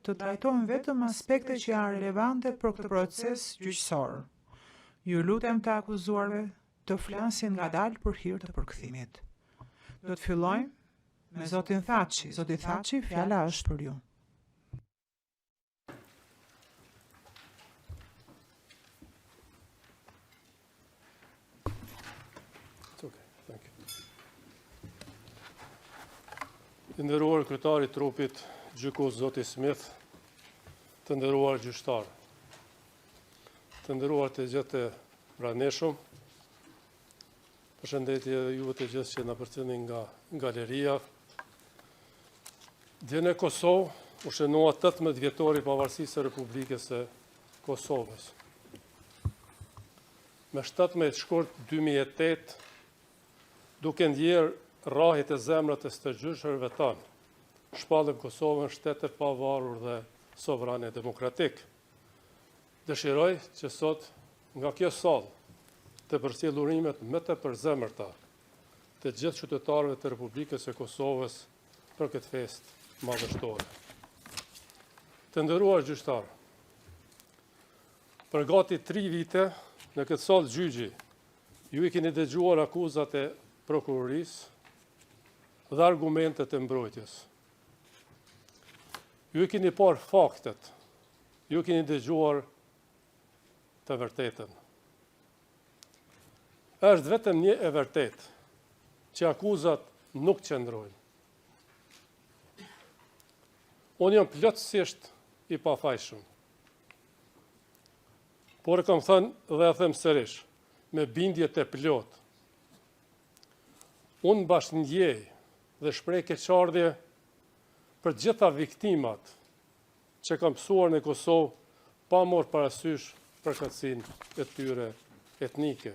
të trajtojnë vetëm aspekte që janë relevante për këtë proces gjyqësor. Ju lutem të akuzuarve të flasin ngadalë për hir të përkthimit. Do të fillojmë me zotin Thaçi. Zoti Thaçi, fjala është për ju. It's okay, thank you. I nderuar kryetar i trupit gjykues zoti Smith, të nderuar gjyqtarë, të nderuar të gjithë të pranishëm, përshëndetje edhe juve të gjithë që na përcillni nga galeria. Dje në Kosovë u shënua 18 vjetori i pavarësisë së Republikës së Kosovës. Me 17 shkurt 2008, duke ndjerë rrahjet e zemrës të stërgjyshërve tanë, shpallëm Kosovën shtet të pavarur dhe sovran e demokratik. Dëshiroj që sot nga kjo sallë të përcjell urimet më të përzemërta të gjithë qytetarëve të Republikës së Kosovës për këtë festë madhështore. Të nderuar gjyqtarë, për gati 3 vite në këtë sallë gjyqi, ju i keni dëgjuar akuzat e prokurorisë dhe argumentet e mbrojtjes. Ju i keni parë faktet, ju keni dëgjuar të vërtetën. Është vetëm një e vërtetë, që akuzat nuk qëndrojnë. Unë jam plotësisht i pafajshëm. Por e kam thënë dhe e them sërish, me bindje të plotë. Unë bashkëndjej dhe shpreh keqardhje për gjitha viktimat që kanë pësuar në Kosovë pa marrë parasysh përkatësinë e tyre etnike.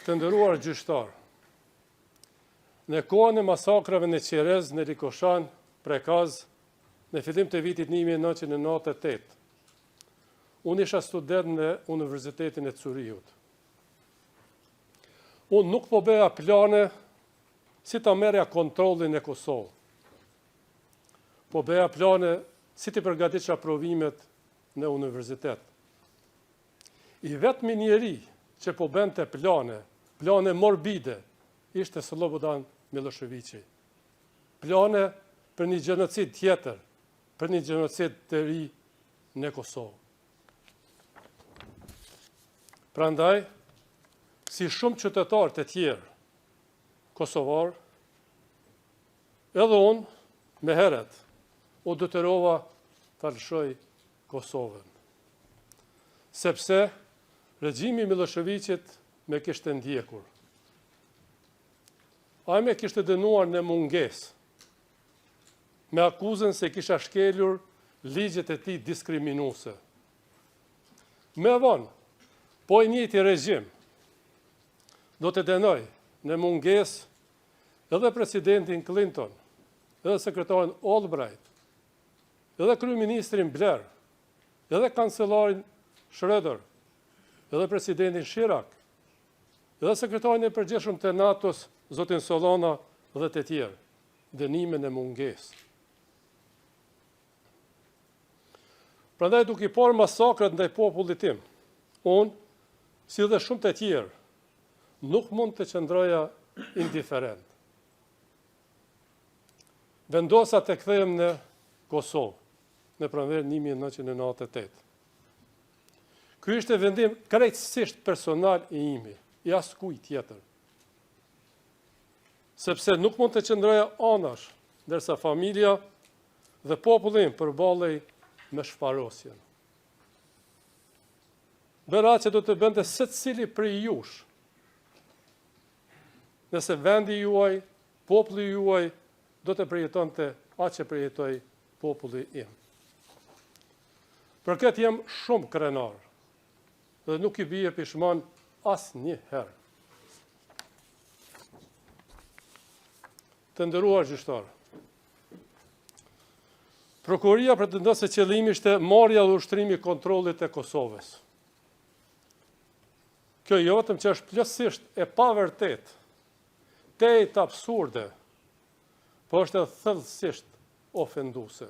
Të nderuar gjyqtarë, në kohën e masakrave në Qerez, në Likoshan, Prekaz, në fillim të vitit 1998, unë isha student në Universitetin e Cyrihut. Unë nuk po bëja plane si ta merrja kontrollin në Kosovë. Po bëja plane si t'i përgatitsha provimet në universitet. I vetmi njeri që po bënte plane, plane morbide, ishte Slobodan Milosheviqi. Plane për një gjenocid tjetër, për një gjenocid të ri në Kosovë. Prandaj, si shumë qytetarë të tjerë kosovarë, Edhe unë, më herët, u detyrova ta lëshoj Kosovën. Sepse regjimi i Milosheviqit më kishte ndjekur. Ai më kishte dënuar në mungesë, me akuzën se kisha shkelur ligjet e tij diskriminuese. Më vonë, po i njëjti regjim do të dënojë në mungesë Edhe presidentin Clinton, edhe sekretarin Albright, edhe kryeministrin Blair, edhe kancelarin Schroeder, edhe presidentin Chirac, edhe sekretarin e përgjithshëm të NATO-s, zotin Solana dhe të tjerë, dënime në mungesë. Prandaj duke i parë masakrat ndaj popullit tim, unë, si dhe shumë të tjerë, Nuk mund të qëndroja indiferent. Vendosa të kthehem në Kosovë, në pranverë 1998. Ky ishte vendim krejtësisht personal i imi, i askujt tjetër. Sepse nuk mund të qëndroja anash, ndërsa familja dhe populli im përballej me shfarosjen. Bëra atë që do të bënte secili prej jush. Nëse vendi juaj, populli juaj, do të përjetonte atë që përjetoi populli im. Për këtë jam shumë krenar dhe nuk i bie pishman asnjëherë. Të nderuar gjyqtarë, Prokuroria pretendon se qëllimi ishte marrja dhe ushtrimi i kontrollit të Kosovës. Kjo jo vetëm që është plotësisht e pavërtetë, tejet absurde, po është edhe thellësisht ofenduese.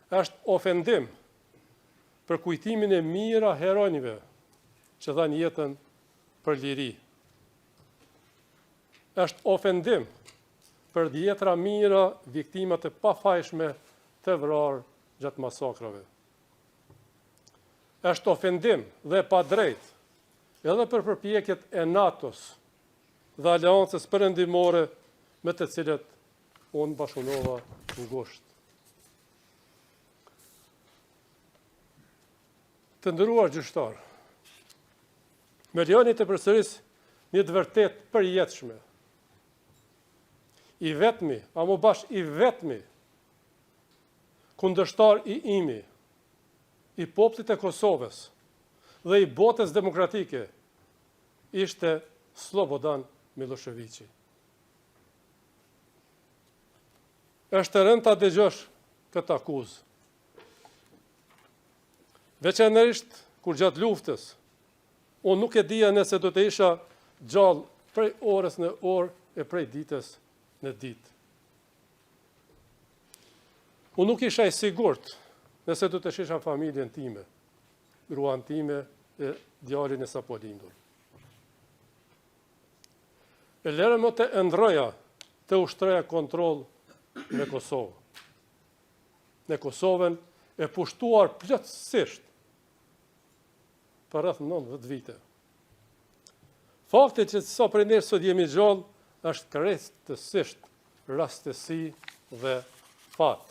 Është ofendim për kujtimin e mijëra heronjve që dhanë jetën për liri. Është ofendim për dhjetra mijëra viktima të pafajshme të vrarë gjatë masakrave. Është ofendim dhe e padrejtë edhe për përpjekjet e NATO-s dhe Aleancës Perëndimore me të cilët unë bashkëpunova ngushtë. Të nderuar gjyqtarë, më lejoni të përsëris një të vërtetë të përjetshme. I vetmi, amo bash i vetmi, kundërshtar i imi, i popullit të Kosovës dhe i botës demokratike, ishte Slobodan Milosheviqi. Është e rëndë ta dëgjosh këtë akuzë. Veçanërisht kur gjatë luftës, unë nuk e dija nëse do të isha gjallë prej orës në orë e prej ditës në ditë. Unë nuk isha i sigurt nëse do të shihsha familjen time, gruan time e djalin e sapolindur. E lëre më të ëndërroja të ushtroja kontroll në Kosovë. Në Kosovën e pushtuar plotësisht për rreth 90 vite. Fakti që disa prej nesh sot jemi gjallë është krejtësisht rastësi dhe fat.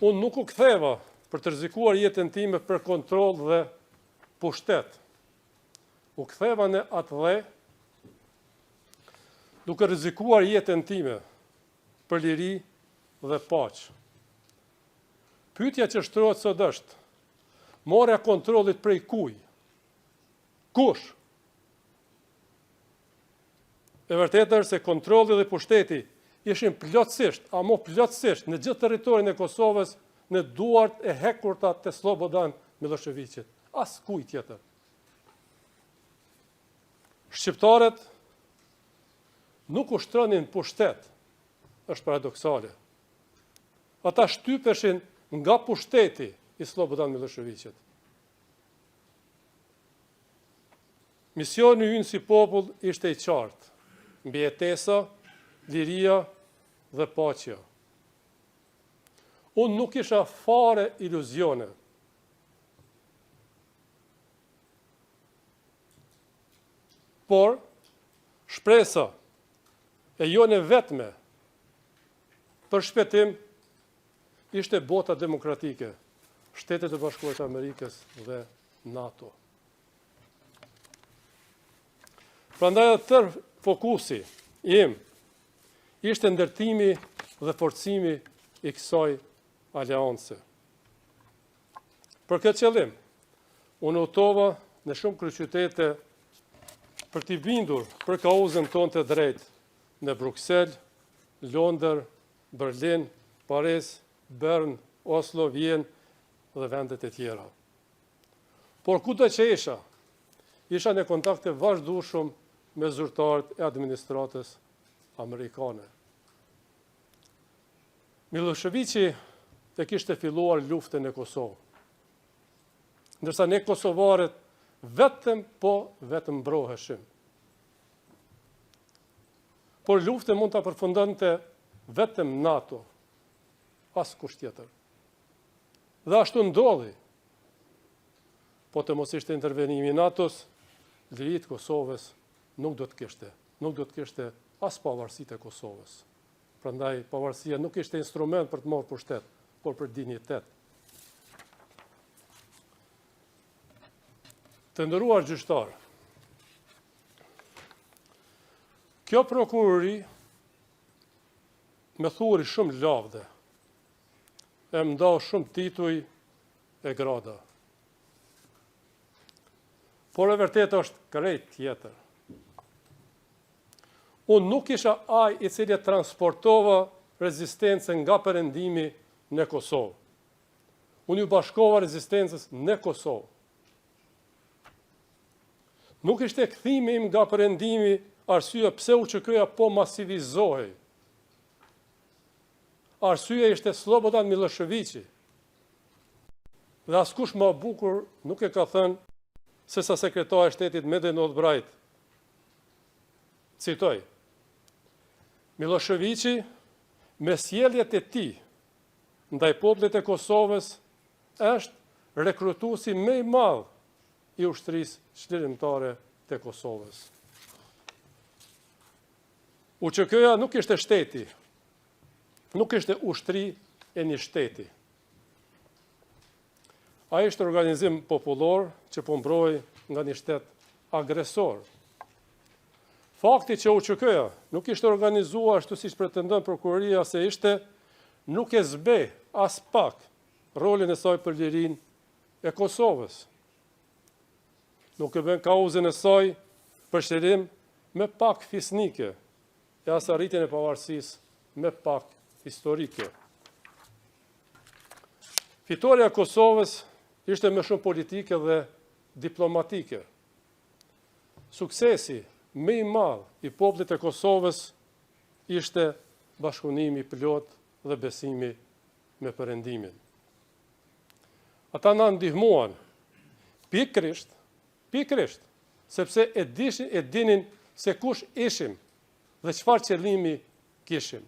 Unë nuk u ktheva për të rrezikuar jetën time për kontroll dhe pushtet. U ktheva në atdhe duke rrezikuar jetën time për liri dhe paqe. Pyetja që shtrohet sot është, marrja e kontrollit prej kuj? Kush? E vërteta është se kontrolli dhe pushteti ishin plotësisht, amo plotësisht, në gjithë territorin e Kosovës në duart e hekurta të Slobodan Milosheviqit. Askujt tjetër. Shqiptarët nuk ushtronin pushtet, është paradoksale. Ata shtypeshin nga pushteti i Slobodan Milosheviqit. Misioni ynë si popull ishte i qartë, mbijetesa, liria dhe paqja. Unë nuk kisha fare iluzione. Por, shpresa e jonë e vetme për shpëtim ishte bota demokratike, Shtetet e Bashkuara të Amerikës dhe NATO. Prandaj edhe tërë fokusi im ishte ndërtimi dhe forcimi i kësaj aleance. Për këtë qëllim, unë udhëtova në shumë kryeqytete për t'i bindur për kauzën tonë të drejtë në Bruksel, Londër, Berlin, Paris, Bern, Oslo, Vjenë dhe vendet e tjera. Por kudo që isha, isha në kontakt të vazhdueshëm me zyrtarët e administratës amerikane. Milosheviqi e kishte filluar luftën në Kosovë. Ndërsa ne kosovarët vetëm po vetëmbroheshim. Por luftën mund ta përfundonte vetëm NATO, askush tjetër. Dhe ashtu ndodhi. Po të mos ishte intervenimi i NATO-s, liri të Kosovës nuk do të kishte. Nuk do të kishte as pavarësi të Kosovës. Prandaj, pavarësia nuk ishte instrument për të marrë pushtet, por për dinjitet. Të nderuar gjyqtarë, kjo prokurori më thuri shumë lavde, e më ndau shumë tituj e grada. Por e vërteta është krejt tjetër. Unë nuk isha ai i cili e transportova rezistencën nga perëndimi në Kosovë. Unë iu bashkova rezistencës në Kosovë. Nuk ishte kthimi im nga perëndimi arsyeja pse UÇK-ja po masivizohej. Arsyeja ishte Slobodan Millosheviqi. Dhe askush ma bukur nuk e ka thënë sesa sekretarja e shtetit Medlen Ollbrajt. Citoj. Millosheviqi me sjelljet e tij ndaj popullit të Kosovës është rekrutuesi më i madh i ushtrisë çlirimtare të Kosovës. UÇK-ja nuk ishte shteti, nuk ishte ushtri e një shteti. Ai ishte organizim popullor që po mbrohej nga një shtet agresor. Fakti që UÇK-ja nuk ishte organizuar ashtu siç pretendon prokuroria se ishte, nuk e zbeh aspak rolin e saj për lirinë e Kosovës. Nuk e bën kauzën e saj për çlirim më pak fisnike e as arritjen e pavarësisë më pak historike. Fitorja e Kosovës ishte më shumë politike dhe diplomatike. Suksesi më i madh i popullit të Kosovës ishte bashkëpunimi i plotë dhe besimi me Perëndimin. Ata na ndihmuan pikërisht, pikërisht, sepse e dishin, e dinin se kush ishim dhe çfarë qëllimi kishim.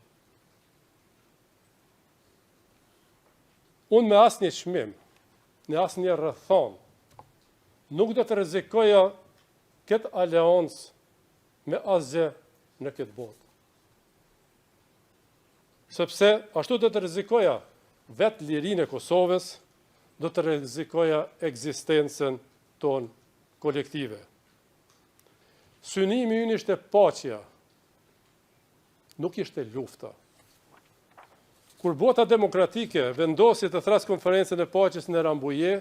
Unë me asnjë çmim, në asnjë rrethanë, nuk do të rrezikoja këtë aleancë me asgjë në këtë botë. Sepse ashtu do të rrezikoja vetë lirinë e Kosovës, do të rrezikoja ekzistencën tonë kolektive. Synimi ynë ishte paqja, nuk ishte lufta. Kur bota demokratike vendosi të thërrasë konferencën e paqes në Rambuje,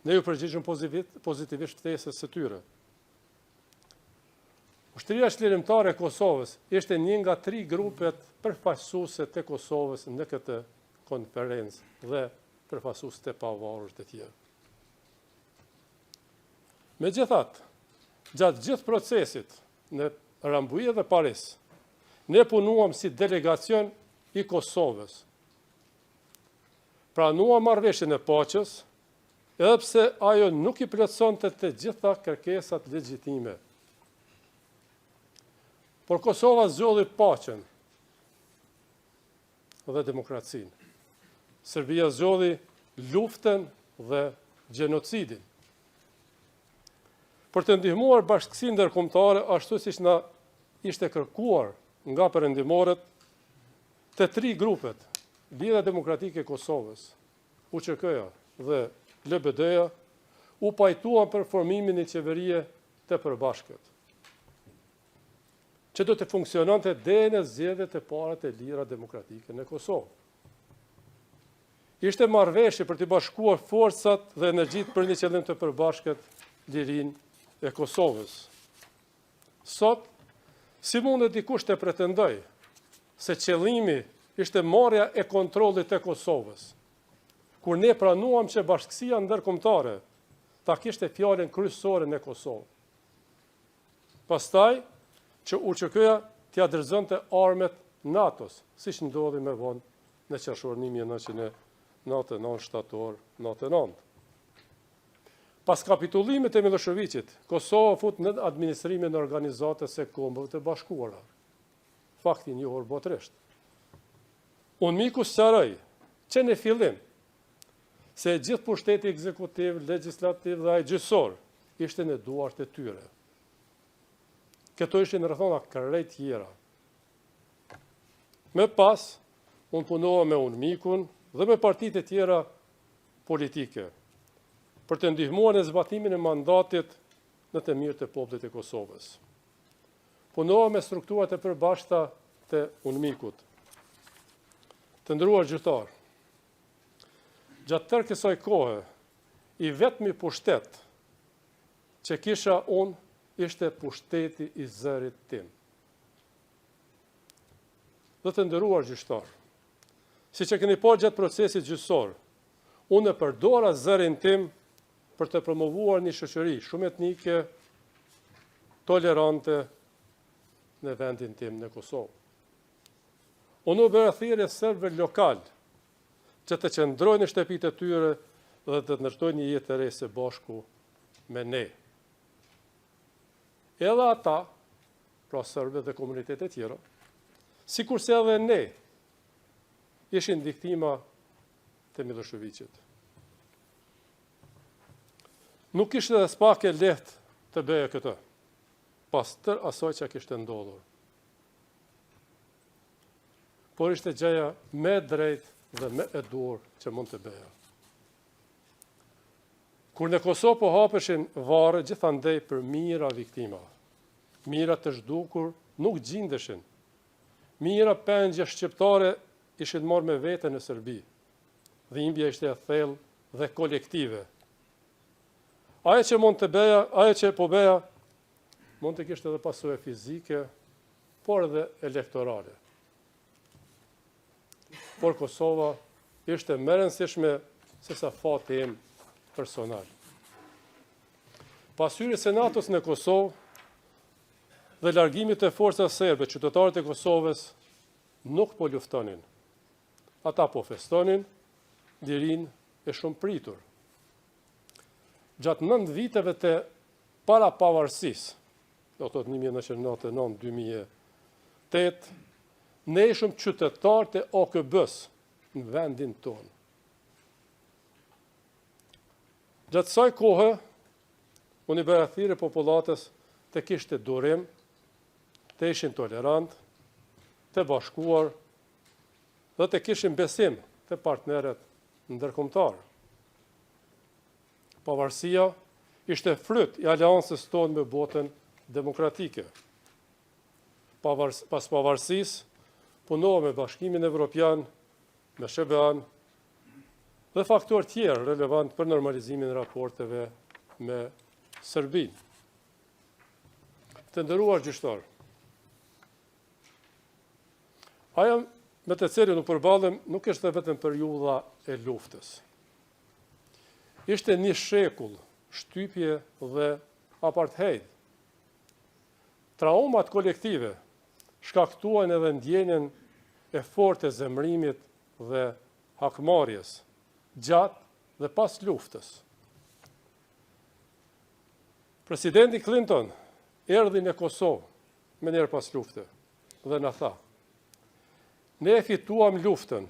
ne iu përgjigjëm pozitivisht ftesës së tyre. Ushtria Çlirimtare e Kosovës ishte një nga tri grupet përfaqësuese të Kosovës në këtë konferencë dhe përfaqësues të pavarur të tjerë. Megjithatë, gjatë gjithë procesit në Rambuje dhe Paris, ne punuam si delegacion i Kosovës. Pranuam marrëveshjen e paqes, edhe pse ajo nuk i plotësonte të gjitha kërkesat legjitime. Por Kosova zgjodhi paqen dhe demokracinë. Serbia zgjodhi luftën dhe gjenocidin. Për të ndihmuar bashkësinë ndërkombëtare ashtu siç na ishte kërkuar nga perëndimorët, të tri grupet, Lidhja Demokratike e Kosovës, UÇK-ja dhe LBD-ja u pajtuan për formimin e një qeverie të përbashkët, që do të funksiononte deri në zgjedhjet e para të lira demokratike në Kosovë. Ishte marrëveshje për t'i bashkuar forcat dhe energjitë për një qëllim të përbashkët lirinë e Kosovës. Sot, si mundet dikush të pretendojë se qëllimi ishte marrja e kontrollit të Kosovës, kur ne pranuam që bashkësia ndërkombëtare ta kishte fjalën kryesore në Kosovë. Pastaj që UÇK-ja t'ia dorëzonte armët NATO-s, siç ndodhi më vonë në qershor 1999, shtator 99. Pas kapitullimit të Millosheviqit, Kosova u fut nën administrimin e Organizatës së Kombeve të Bashkuara. Fakt i njohur botërisht. UNMIK-u sqaroi që në fillim se gjithë pushteti ekzekutiv, legjislativ dhe ai gjyqësor ishte në duart e tyre. Këto ishin rrethana krejt tjera. Më pas, unë punova me UNMIK-un dhe me partitë e tjera politike për të ndihmuar në zbatimin e mandatit në të mirë të popullit të Kosovës. Punova me strukturat e përbashkëta të UNMIK-ut. Të nderuar gjyqtarë, gjatë tërë kësaj kohe, i vetmi pushtet që kisha unë ishte pushteti i zërit tim. Dhe të nderuar gjyqtarë, siç e keni parë gjatë procesit gjyqësor, unë e përdora zërin tim për të promovuar një shoqëri shumetnike, tolerante në vendin tim në Kosovë. Unë u bëra thirrje serbëve lokalë që të qëndrojnë në shtëpitë e tyre dhe të ndërtojnë një jetë të re së bashku me ne. Edhe ata, pra serbët dhe komunitetet e tjera, sikurse edhe ne, ishin viktima të Millosheviqit. Nuk ishte aspak e lehtë të bëja këtë, pas tërë asaj që kishte ndodhur. Por ishte gjëja më e drejtë dhe më e duhur që mund të bëja. Kur në Kosovë po hapeshin varre gjithandej për mijëra viktima, mijëra të zhdukur nuk gjindeshin, mijëra pengje shqiptare ishin marrë me vete në Serbi. Dhimbja ishte e thellë dhe kolektive. Ajo që mund të bëja, ajo që po bëja, mund të kishte edhe pasoja fizike, por edhe elektorale. Por Kosova ishte më e rëndësishme sesa fati im personal. Pas hyrjes së NATO-s në Kosovë dhe largimit të forcave serbe, qytetarët e Kosovës nuk po luftonin. Ata po festonin lirinë e shumëpritur. Gjatë 9 viteve të para pavarësisë, do të thotë 1999-2008, ne ishim qytetarë të OKB-së në vendin tonë. Gjatë kësaj kohe, unë i bëra thirrje popullatës të kishte durim, të ishin tolerant, të bashkuar dhe të kishin besim te partnerët ndërkombëtarë. Pavarësia ishte fryt i aleancës tonë me botën demokratike. Pas pavarësisë, punova me Bashkimin Evropian, me SHBA-n dhe faktorë tjerë relevant për normalizimin e raporteve me Serbinë. Të nderuar gjyqtarë, ajo me të cilën u përballëm nuk ishte vetëm periudha e luftës. Ishte një shekull shtypje dhe apartheid. Traumat kolektive shkaktuan edhe ndjenjën e fortë të zemërimit dhe hakmarrjes, gjatë dhe pas luftës. Presidenti Clinton erdhi në Kosovë menjëherë pas lufte dhe na tha, ne e fituam luftën,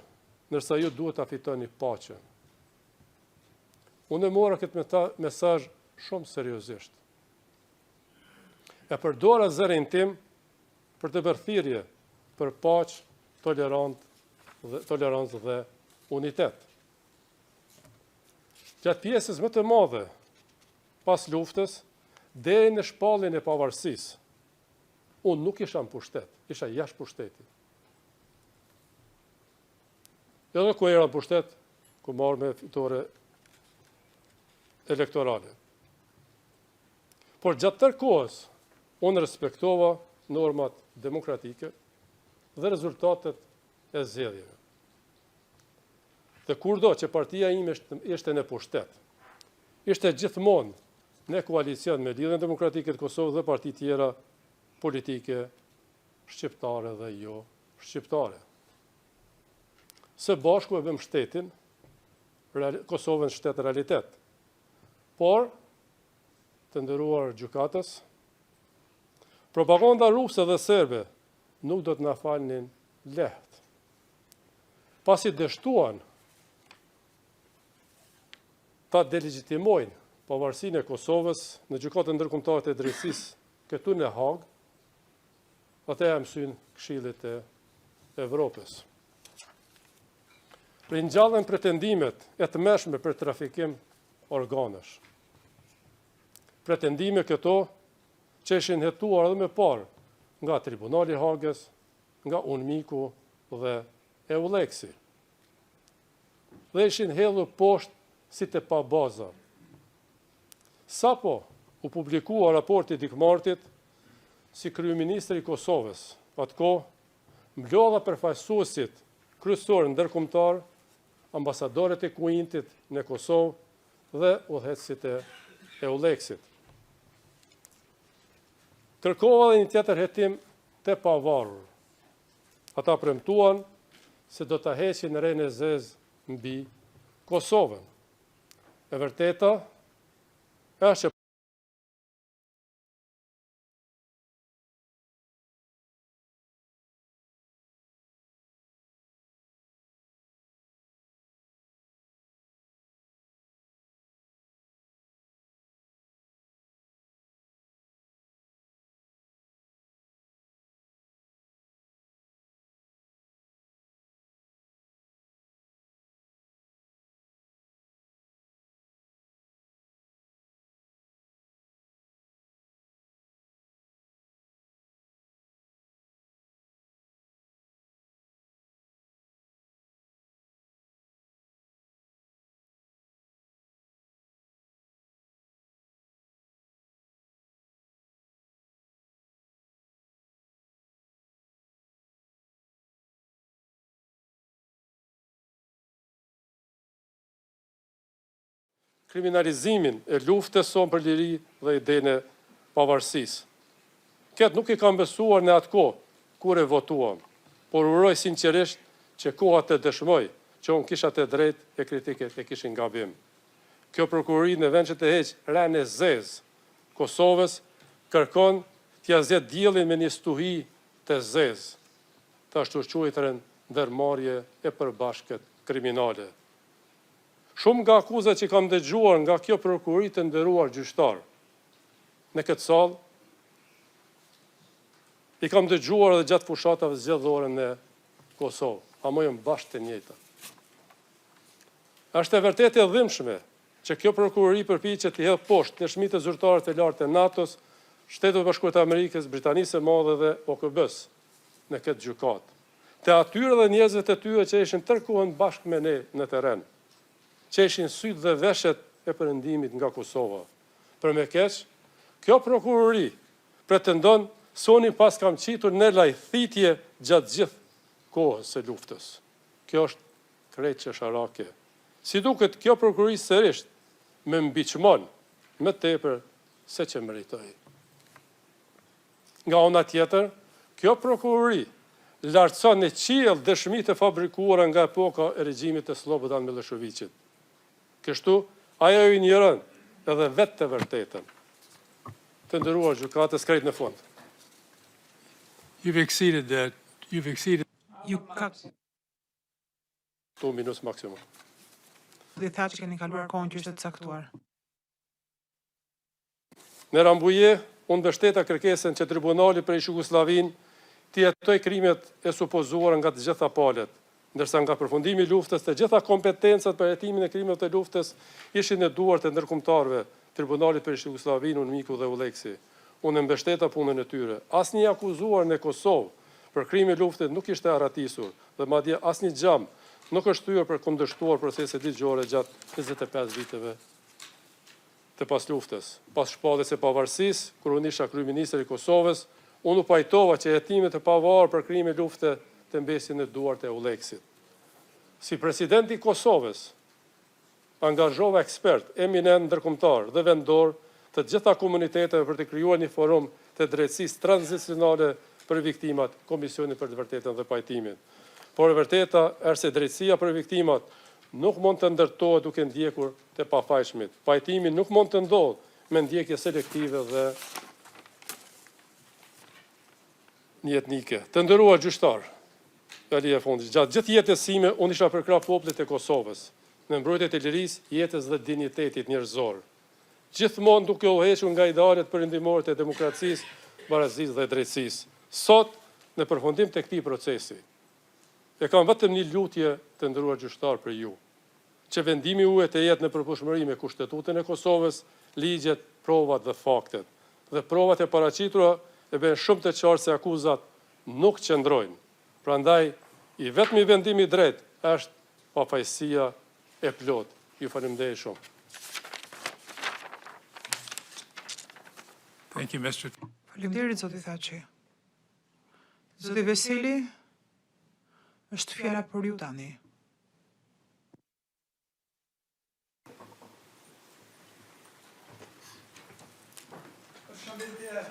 ndërsa ju duhet ta fitoni paqen. Unë e mora këtë mesazh shumë seriozisht. E përdora zërin tim për të bërë thirrje për paqe, tolerant dhe tolerancë dhe unitet. Gjatë pjesës më të madhe pas luftës deri në shpalljen e pavarësisë, unë nuk isha në pushtet, isha jashtë pushtetit. Edhe kur era në pushtet, ku marrë me fitore elektorale. Por gjatë tërë kohës, unë respektova normat demokratike dhe rezultatet e zgjedhjeve. Dhe kurdo që partia ime ishte në pushtet, ishte gjithmonë në koalicion me Lidhjen Demokratike të Kosovës dhe parti tjera politike shqiptare dhe jo shqiptare. Së bashku e bëmë shtetin, Kosovën shtet realitet. Por, të nderuar gjykatës, propaganda ruse dhe serbe nuk do të na falnin lehtë. Pasi dështuan ta delegjitimojnë pavarësinë e Kosovës në Gjykatën Ndërkombëtare të Drejtësisë këtu në Hagë, ata ia mësynë Këshillit të Evropës. Ringjallën pretendimet e tmerrshme për trafikim organesh. Pretendime këto që ishin hetuar edhe më parë nga Tribunali i Hagës, nga UNMIK-u dhe EULEX-i. Dhe ishin hedhur poshtë si të pabaza. Sapo u publikua raporti i Dick Martit si kryeministër i Kosovës, atë kohë mblodha përfaqësuesit kryesorë ndërkombëtarë, ambasadorët e Kuintit në Kosovë dhe udhëheqësit e EULEX-it. Kërkova dhe një tjetër hetim të pavarur. Ata premtuan se do ta heqin renë e zezë mbi Kosovën. E vërteta është që kriminalizimin e luftës sonë për liri dhe idenë e pavarësisë. Këtë nuk e kam besuar në atë kohë kur e votuam, por uroj sinqerisht që koha të dëshmojë që unë kisha të drejtë e kritikët e kishin gabim. Kjo prokurori në vend që të heqë renë e zezë Kosovës, kërkon t'ia zgjedhë diellin me një stuhi të zezë, të ashtuquajturën ndërmarrje e përbashkët kriminale. Shumë nga akuzat që kam dëgjuar nga kjo prokurori të nderuar gjyqtarë në këtë sallë, i kam dëgjuar edhe gjatë fushatave zgjedhore në Kosovë, ama janë bash të njëjtat. Është e vërtetë e dhimbshme që kjo prokurori përpiqet t'i hedhë poshtë dëshmitë e zyrtarëve të lartë të NATO-s, Shteteve të Bashkuara të Amerikës, Britanisë së Madhe dhe OKB-së në këtë gjykatë. Të atyre dhe njerëzve të tyre që ishin tërë kohën bashkë me ne në terren, që ishin sytë dhe veshët e Perëndimit nga Kosova. Për më keq, kjo prokurori pretendon se unë i paskam qitur në lajthitje gjatë gjithë kohës së luftës. Kjo është krejt qesharake. Si duket, kjo prokurori sërisht më mbiçmon më tepër se që meritoj. Nga ana tjetër, kjo prokurori lartëson në qiell dëshmi të fabrikuara nga epoka e regjimit të Sllobodan Millosheviqit. Kështu, ajo e injoron edhe vetë të vërtetën. Të nderuar gjykatës, krejt në fund. You've exceeded the, you've exceeded Ju ka Two minutes maximum. Zoti Thaçi keni kaluar kohën që ishte caktuar. Në Rambuje, unë mbështeta kërkesën që Tribunali për ish-Jugosllavinë t'i hetojë krimet e supozuara nga të gjitha palët, ndërsa nga përfundimi i luftës të gjitha kompetencat për hetimin e krimeve të luftës ishin në duart e ndërkombëtarëve, Tribunalit për ish-Jugosllavinë, UNMIK-u dhe EULEX-i. Unë e mbështeta punën e tyre. Asnjë i akuzuar në Kosovë për krime lufte nuk ishte arratisur dhe madje asnjë xham nuk është thyer për kundërshtuar proceset ligjore gjatë 25 viteve të pasluftës. Pas shpalljes së pavarësisë, kur unë isha kryeministër i Kosovës, unë u pajtova që hetimet e pavarura për krime lufte të mbesin në duart e EULEX-it. Si president i Kosovës, angazhova ekspert eminent ndërkombëtar dhe vendor të gjitha komuniteteve për të krijuar një forum të drejtësisë tranzicionale për viktimat, Komisionin për të Vërtetën dhe Pajtimin. Por e vërteta është se drejtësia për viktimat nuk mund të ndërtohet duke ndjekur të pafajshmit. Pajtimi nuk mund të ndodhë me ndjekje selektive dhe njëetnike. Të nderuar gjyqtar, fjalia e fundit, gjatë gjithë jetës sime unë isha përkrah popullit të Kosovës, në mbrojtje të lirisë, jetës dhe dinjitetit njerëzor. Gjithmonë duke u udhëhequr nga idealet perëndimore të demokracisë, barazisë dhe drejtësisë. Sot, në përfundim të këtij procesi, e kam vetëm një lutje të nderuar gjyqtar për ju, që vendimi juaj të jetë në përputhshmëri me Kushtetutën e Kosovës, ligjet, provat dhe faktet. Dhe provat e paraqitura e bëjnë shumë të qartë se akuzat nuk qëndrojnë. Prandaj, i vetmi vendim i drejtë është pafajësia e plotë. Ju faleminderit shumë. Thank you, Mr. Faleminderit zoti Thaçi. Zoti Veseli, është fjala për ju tani. Përshëndetje.